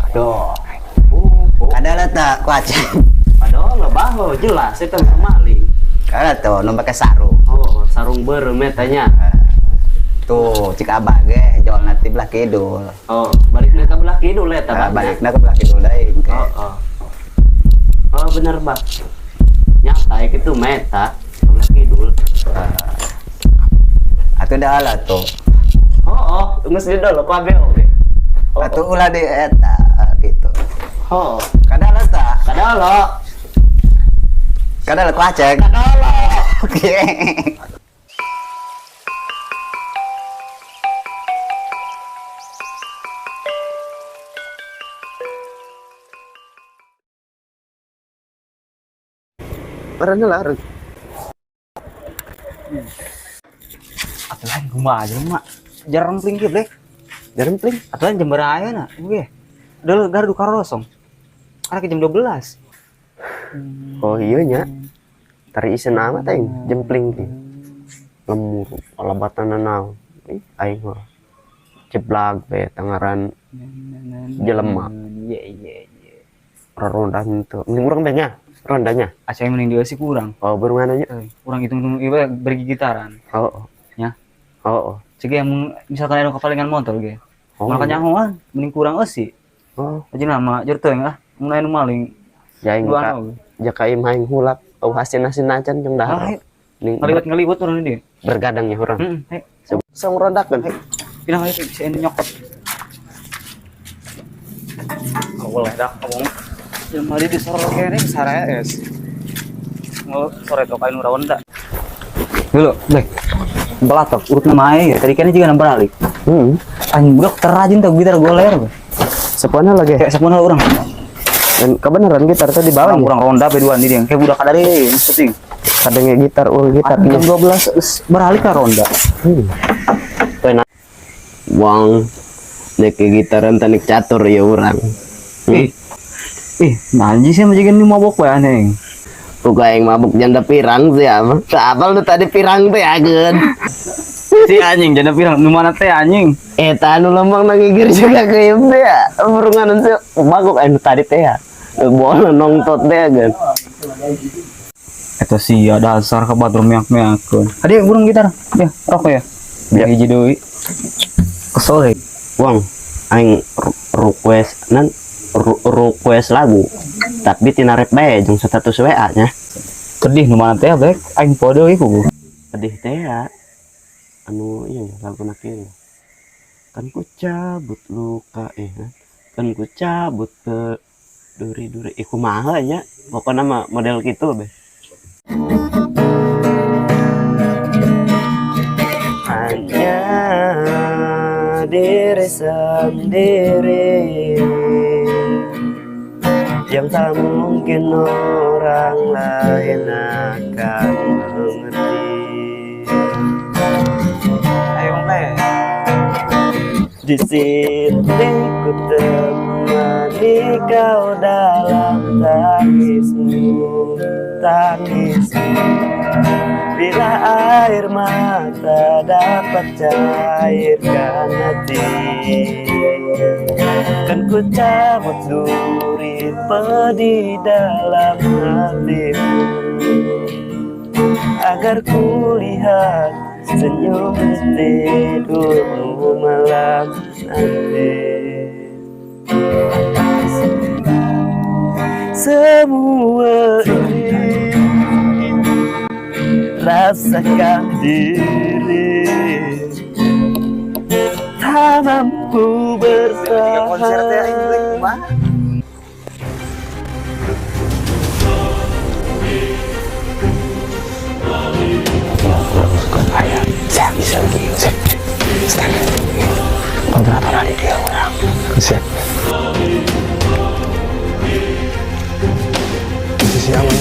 Tuh. Oh, oh. Ada lah tak ku Aceng. Padahal lo baho jelas eta mah maling. Kada tuh, nu pakai sarung. Oh, sarung beureum eta nya. Tuh, cik abah ge jual nanti belah kidul. Oh, balikna ka belah kidul eta, Nah, Bah. balikna ke belah kidul deui engke. Oh, oh. Oh, bener, Bah. Nyata itu meta belah kidul. Atuh dah lah tuh. Oh, oh, geus didol ku abe oge. Oh, Atuh ulah di eta gitu. oh. Kada lah tak. Kadalo. Kada lah ku Aceng. Kadalo. Oke. Barangnya lah, Reng. Atuh lain kumaha aja mak. Jarang pling kieu, Blek. Jarang pling. Atuh lain jam berapa na? Oke. Dulu gardu karosong. Karena ke jam 12. Oh iya nya. Tari isen amat aing jempling ki. Lemur alabatan naon. Ih aing mah. Jeblag be tangaran jelema. Iya iya iya. Ronda henteu. Mending urang be nya. Rondanya. Asa yang mending dia sih kurang. Oh burungan aja. Eh, kurang hitung-hitung ieu bergigitaran. Oh. Oh. Ya. Oh. Oh. Cek yang misalkan ada kepalingan motor ge. Oh. Malah kanyahoan mending kurang eusi. Oh. Aja nama jer teuing ah, mun aya nu maling. Ya aing Dua ka oge. jaka imah aing hulak. Oh hasin-hasin acan jeung Ah, dahar. ayo. Ning Ngaliwat-ngaliwat urang ini. bergadangnya urang. Heeh, ayo. Song rondakeun. Pindah ayo si ente nyokot. Boleh dah ngomong. Yang mari di sore kene sare es. Ngo sore tok aing ora ronda. Dulu, Blek. Belatok urut nama ya. Tadi kene juga nambah balik. Heeh. Anjing budak terrajin tuh gitar goler. Sepona lagi. Kayak sepona orang. Dan kebenaran gitar tadi bawah Orang kurang ronda P2 nih dia. Kayak budak kadari penting. Kadangnya gitar, ul gitar. Jam 12 geus beralih ke ronda. Hmm. Wang nek gitaran tanik catur ya urang. Ih. Ih, nanji sih menjaga ini mabok wae aneh. Buka yang mabuk janda pirang sih apa? Apal nu tadi pirang teh ageun. Si anjing janda pirang nu mana teh anjing? Eta anu lembang nang gigir juga ke ieu teh ya. Burungan sih bagok anu tadi teh ya. Bola nongtot teh ageun. Eta sih ya dasar ke batur miak-miakeun. Adi burung gitar. Ya, rokok ya. Ya. Hiji deui. Kesel ya. Wang aing request nan request lagu. Tapi tina rap bae jeung status WA nya. Sedih nu mana teh Blek, aing poe deui kubu. Pedih teh ya. Anu iya ya lagu nak ieu. Kan ku cabut luka kan ku cabut ke duri-duri iku kumaha nya pokokna mah model gitu be. Hanya diri sendiri yang tak mungkin orang lain akan mengerti. Ayo Blek. Di sini ku temani kau dalam tangismu, tangismu. Bila air mata dapat cairkan hati, kan ku cabut duri pedih dalam hatimu, agar ku lihat senyum tidurmu malam nanti. Semua ini rasakan diri tak mampu bertahan. Posisi aman.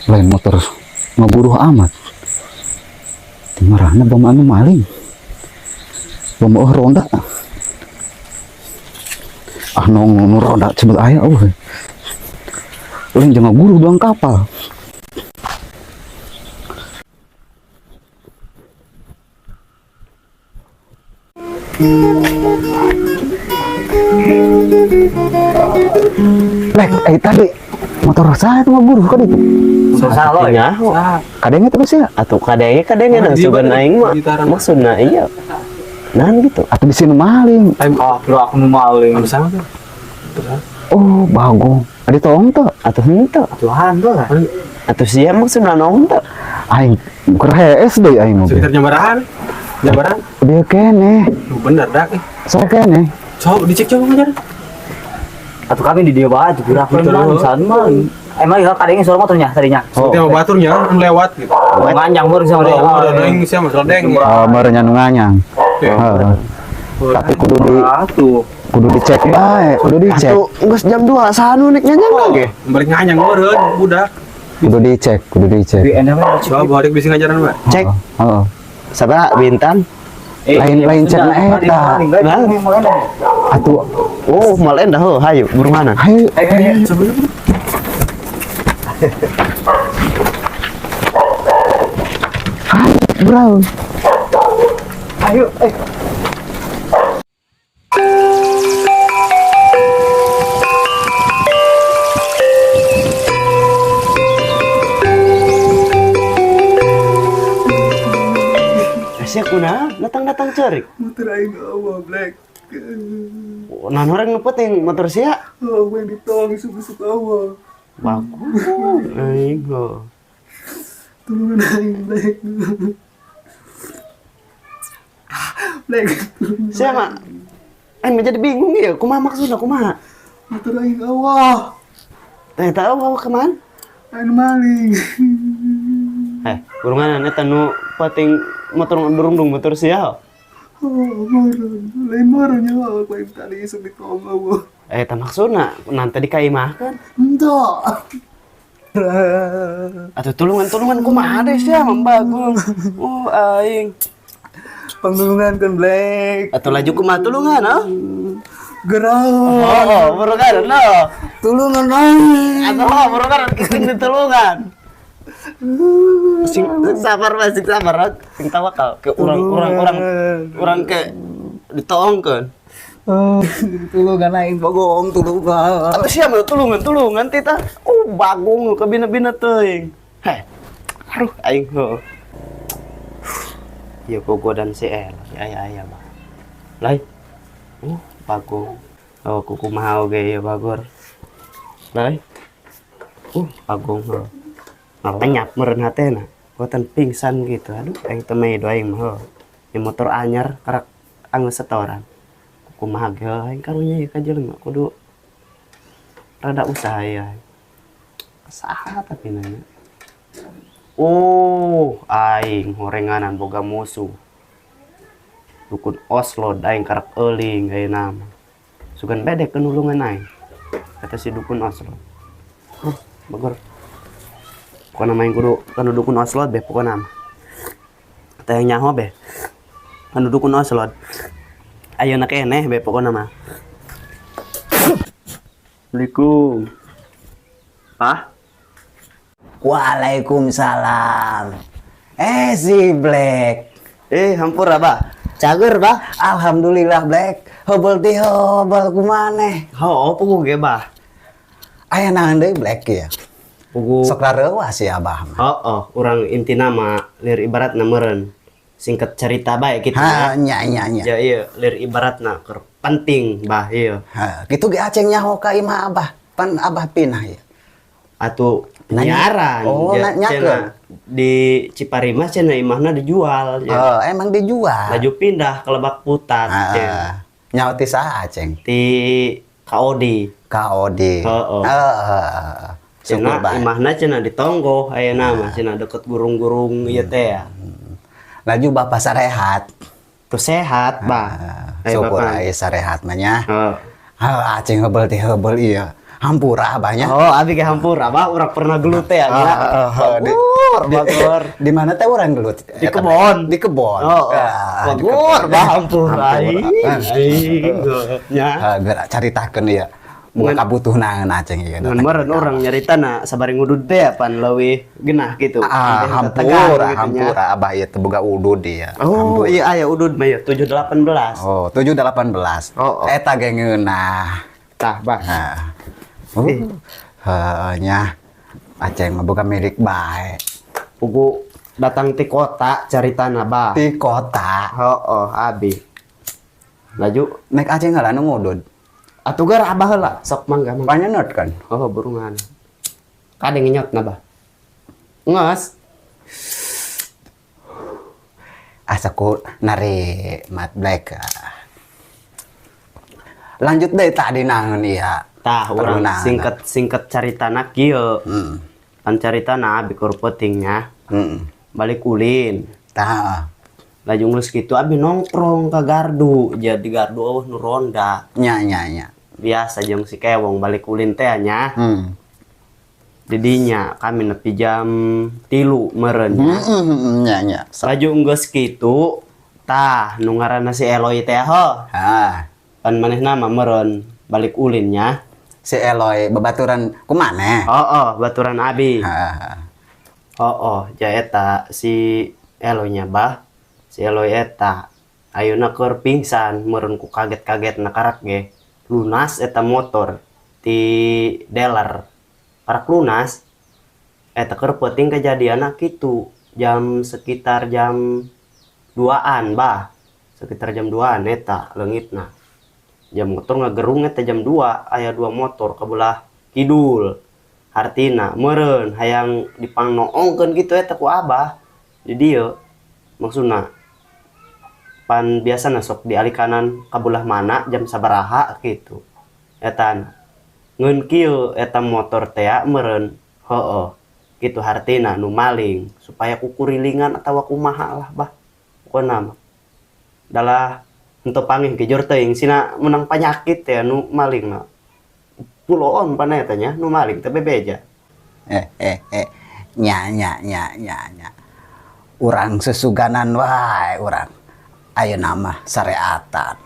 Lain motor ngaguruh amat. Di marahna bom anu maling. Bom oh ronda. Ah nong nu ronda sebut aya euy. Ulin jeung ngaguruh doang kapal. Lek, tadi motor saya itu ngaguruh kan itu. Salah ya. Kadangnya terus ya. Atuh kadenge kadenge nah sugan aing mah. Maksudna iya. Nahan gitu. Atau di sini maling. Ah, lu aku nu maling. Oh, bagong. Ada tong tuh. Atuh henteu. Tuhan tuh lah. Atuh sia maksudna naon teu? Aing keur hees deui aing mobil. Sekitar Jambaran. Jambaran. Dia kene. Lu bener dak. Saya kene. Coba dicek coba ngajar. Atau kami di dia banget, gerak Betul. man, man. Emang iya kadangnya suara motornya tadinya. Oh. Tiap baturnya lewat gitu. Nganyang baru sama dia. Oh, udah neng siapa masalah deng. Oh, meureun anu nganyang. Heeh. Tapi kudu di Atuh. kudu dicek bae, kudu dicek. Atuh geus jam 2 saha nu nek nyanyang ge. Balik nganyang meureun budak. Kudu dicek, kudu dicek. Di enak Coba balik bisa ngajaran, Pak. Cek. Heeh. Sabaraha bintang? Lain-lain cek na eta. Atuh, Oh, mal endah heuh, hayu burunganan. hayu. Hayu, bro. Ayo, eh. Sia kunaon? Datang-datang ceurik. Motor aing eueuh, Black. Nah, orang nu penting motor sia. Oh, yang ditong isuk-isuk eueuh. Bagus. Aing heuh. Tulungan aing, Black. Black. Sia mah aing menjadi bingung ya, kumaha maksudna kumaha? Motor aing eueuh. Teh tahu bawa kemana? Aing maling. Burunganan eta nu penting motor durung motor sia. Oh, moron. Lain moron nya lain tadi isuk ditong eueuh. Tah maksudna nanti di kaimah kan? Henteu. Atuh tulungan-tulungan kumaha deh sia membagung. Oh, aing. Pangulungan kan, Black. Atuh laju kumaha tulungan, oh? Gerau. Oh, burungan, no. Tulungan aing. Atuh oh, burungan kiting ditulungan. Sing sabar mas, sing sabar, sing tawakal ke urang ke ditoongkeun. Tulungan aing bagong, tulungan. Atuh sia mah tulungan, tulungan tita. Oh, bagong nu kabina-bina teuing. Heh. Aduh, aing heuh. Ieu bogodan si El, si aya-aya mah. Lai. Bagong. Oh, kumaha oge ieu bagor. Lai. Bagong heuh. Ngalenyap meureun hatena. Kuatan pingsan gitu. Aduh, aing teh mah aing mah heuh. Di motor anyar karak anggeus setoran. Kumaha ge aing karunya ieu ka jelema kudu rada usaha ya. Saha tapi nanya. Oh, aing horenganan boga musuh. Dukun Oslo aing karak euling ayeuna mah. Sugan bedek nulungan aing. Kata si dukun Oslo. Oh, bagor. Pokona mah aing kudu kanu dukun Oslo beh pokona mah. Teh nyaho beh. Kanu dukun Oslo. Ayeuna keneh beh pokona mah. Assalamualaikum. Hah? Waalaikumsalam. Si Black. Hampura, Bah. Cager, Bah. Alhamdulillah, Black. Hobel ti hobel kumaneh. Heuh, puguh ge, Bah. Aya naon deui Black ya? Puguh. Sok rareuwas si Abah mah. Heeh, urang intina mah lir ibaratna meureun. Singkat cerita bae kitu. Ha, nya nya nya. Ya ieu lir ibaratna keur penting, Bah ieu. Ha, kitu ge aceng nyaho ka imah Abah. Pan Abah pinah ya. Atuh Nanya. nyaran. Oh, Ja, nanyakeun. cenah di Ciparimas cenah imahna dijual. Ya. Oh, emang dijual. Laju pindah ke Lebak Putat cenah. Nyaho ti saha aceng? Ti Kaodi. Kaodi. Heeh. Heeh. Syukur Cenah bae. imahna cenah di Tonggoh ayeuna mah cenah deket gurung-gurung ieu teh ya. Laju bapak sarehat. Tuh sehat, Bah. Syukur aya sarehat mah nya. Heeh. Heuh, aceng heubeul ti heubeul ieu. Hampura abahnya. Oh, abi ge hampura, Bah, urang pernah gelut teh ya. Bagur, bagur. Di mana teh urang gelut? Di kebon. Di kebon. Oh, Ah, di bagur, kebon. Bah, hampura. Hampura. Nya. Gerak caritakeun ieu. Bukan kabutuhna aceng ieu. Ngan meureun urang nyaritana sabari ngudud teh pan leuwih genah gitu. Ah, hampura, hampura abah ieu teh boga udud ieu. Oh, iya aya udud mah ya 718. Oh, 718. Oh, oh. Eta ge ngeunah. Tah, Bah. Nah. Heuh, nya. Aceng mah boga milik bae. Pugu datang ti kota caritana, Bah. Di kota. Heeh, abi. Laju Nek aceng heula nu ngudud. atuh geura abah heula, sok mangga mangga. Panyenot kan. Oh, burungan. Kade ngenyot na, Bah. Nges. Asa ku nari mat black. Lanjut deh tadi naon ieu. Tah, urang Perunaan. singkat-singkat caritana kieu. Pan caritana abi keur peutingnya. Balik ulin. Tah. Laju geus kitu abi nongkrong ka gardu. Jadi gardu eueuh nu ronda. Nya nya nya. Biasa jeung si Kewong balik ulin teh nya. Didinya kami nepi jam 3 meureun nya. Nya nya. Laju geus kitu tah nu ngaranna si Eloy teh heuh. Ah, Pan manehna mah meureun balik ulin nya. si Eloy babaturan kumaneh? Oh, baturan abi. Heeh. Oh, ja eta si Eloy nya bah. Si Eloy eta ayeuna keur pingsan meureun ku kaget-kaget na karak ge. Lunas eta motor ti dealer. Karak lunas eta keur peuting kejadianna kitu jam sekitar jam 2-an bah. Sekitar jam 2-an eta leungitna. Jam motor ngagerung eta jam 2 aya 2 motor ka belah kidul. Hartina meureun hayang dipangnoongkeun kitu eta ku abah di dieu. Maksudna pan biasana sok dialikanan ka belah mana jam sabaraha kitu. Eta ngeun kieu eta motor teh meureun heueuh kitu hartina nu maling supaya kukurilingan atawa kumaha lah bah. Pokona mah dalah henteu pangih ge jor teuing sina menang panyakit teh nu malingna. Puloon pana eta nya nu maling teh bebeja. Nya nya nya nya nya. Urang sesuganan wae urang. Ayeuna mah sareatan.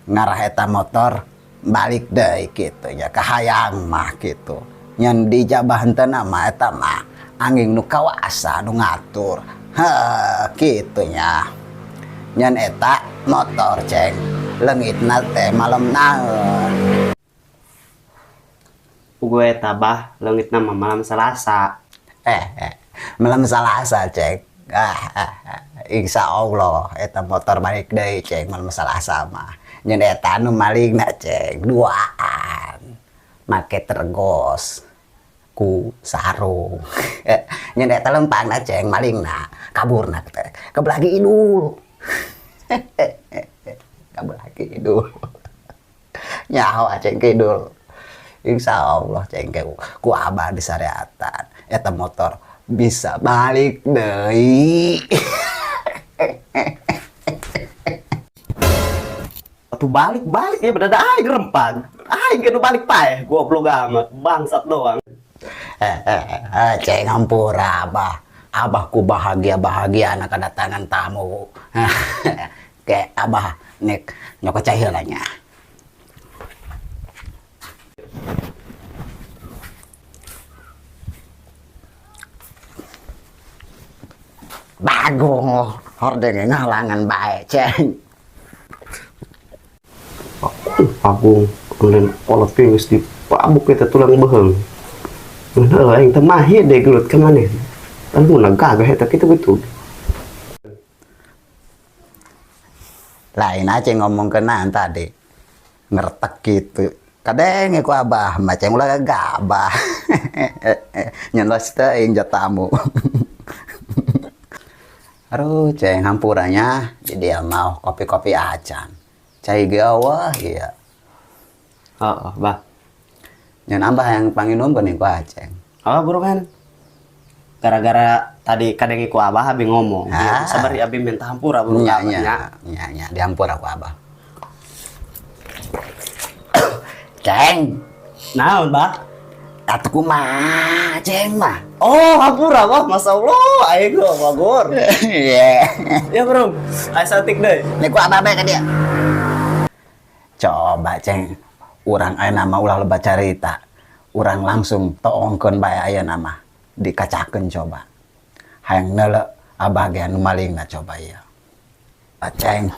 Ngarah eta motor balik deui kitu nya kahayang mah kitu. Nyan dijabah henteu mah eta mah angin nu kawasa nu ngatur. Heuh kitu nya. Nyan eta motor ceng leungitna teh malam naon. Gue tabah leungitna mah malam Selasa. Malam Selasa ceng. Insya Allah eta motor balik deui ceng malam Selasa mah. Nyen eta nu malingna ceng duaan. Make tergos ku sarung. Nyen eta lempangna ceng malingna kaburna teh. Kebelah kidul. Kabelah kidul. Nyaho ceng kidul. Insya Allah ceng ku abah disareatan eta motor bisa balik deui. Atuh balik-balik ya berada aing rempang. Aing kudu balik paeh goblok amat bangsat doang. Ceng hampura abah. Abahku bahagia-bahagia anak kedatangan tamu. Kayak abah nek nyokot cai heula nya. Bagong hordeng ngalangan bae ceng. Agung ulin kolot geus dipabuk eta tulang beuheung. Bener aing teh mahi deh gelut ka maneh. Kan mun gagah eta kitu kitu. Lain aja ngomong kenaan tadi. Ngertek gitu. Kadenge ku abah, macam ulah gabah. Nyelos teh ing jatamu. Aduh, ceng hampuranya jadi dia mau kopi-kopi acan. Cai ge eueuh ieu. Heeh, bah. Nyen abah yang panginum geuning ku aceng. Oh, buru kan. Gara-gara tadi kadenge ku abah abi ngomong. Ah. Sabar abi minta hampura buru Nya, abah, nya, nya. nya, nya, dihampura ku abah. Ceng. Naon, Bah? Atuh kumaha ceng mah. Oh, hampura, Bah. Masya Allah, aing gua bagor. Iya. Ya, Bro. Aya satik deui. Nih ku abah bae ka dia. Coba ceng, urang ayeuna mah ulah loba carita. Urang langsung toongkeun bae ayeuna mah. Dikacakeun coba. Hayang neuleu abah ge anu malingna coba ieu. Aceng,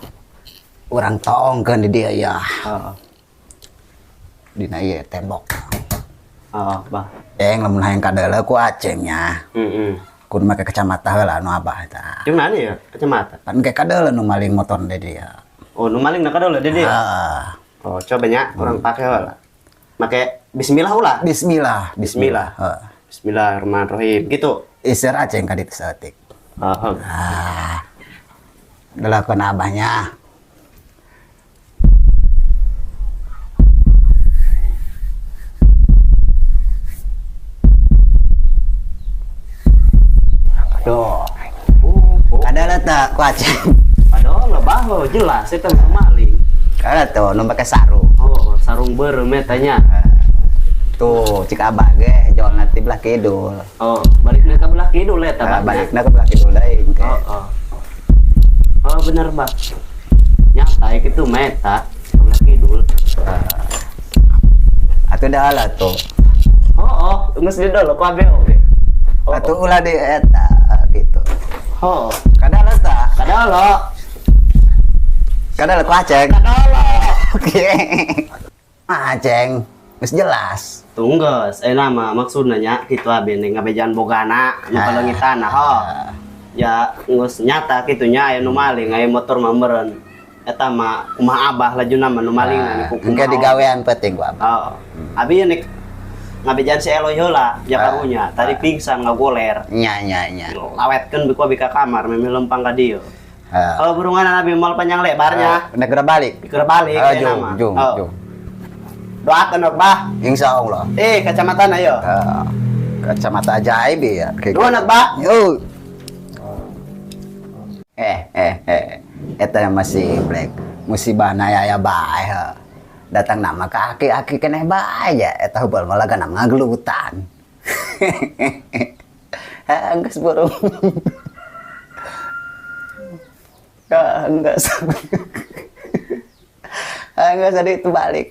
urang toongkeun di dieu ya. Heeh. Dina ieu tembok. Oh, Bah. Ceng lamun hayang kadeuleu ku acengnya. Heeh. Kudu make kacamata heula anu abah eta. Jeung mana ya kacamata? Pan ge kadeuleu nu maling motor di dieu. Oh, nu maling na kadeuleu di dieu. Heeh. Oh, coba nya urang pake heula. Make bismillah ulah. Bismillah, Bismillah. Heeh. Bismillahirrahmanirrahim. Gitu. Iseur aceng ka ditu saeutik. Heeh. Ah. Delakeun abahnya. Tuh. Kadala teu ku aceng. Padahal lah baho jelas eta mah maling. Kada tuh nu make sarung. Oh, sarung beureum eta nya. Tuh, cik abah ge jolna ti belah kidul. Oh, balikna ka belah kidul eta, Nah, Bah. balikna ke belah kidul deui engke. Oh, oh. Oh, bener, Bah. Nyata kitu mah eta ka belah kidul. Atuh dah lah tuh. Oh, oh, geus didol ku abe oge. Oh, Atuh ulah di eta gitu. oh. Kadala tah. Kadalo. Kadala ku aceng. Kadalo. Oke. Aceng, geus jelas. Tungges, nama maksudna nya kitu abe nih ngabejaan bogana nu kaleungitan ho. Ya geus nyata kitu nya aya nu maling, aya motor mah meureun. Eta mah kumaha abah lajuna mah nu maling Nah, ku engke digawean penting ku abah. Oh. Abi nek ngabejaan si Eloy heula ja karunya, tadi pingsan ngagoler. Nya nya nya. Lawetkeun bi ku abi ka kamar memeh lempang ka dieu. Heeh. Kalau burungan abi moal panjang lebarnya, Nek geura balik. geura balik Ah, aya jung, nama. jung, Oh. jung. Doakeun Bah. Insyaallah. Kacamata ayo. Kacamata ajaib ya. Nuhun Bah. Yo. Eta masih black. Musibah na aya bae heuh. Datang nama ke aki-aki keneh bae ya. Eta hubal malah kana ngagelutan. Geus burung. Enggak. Enggak tadi itu balik.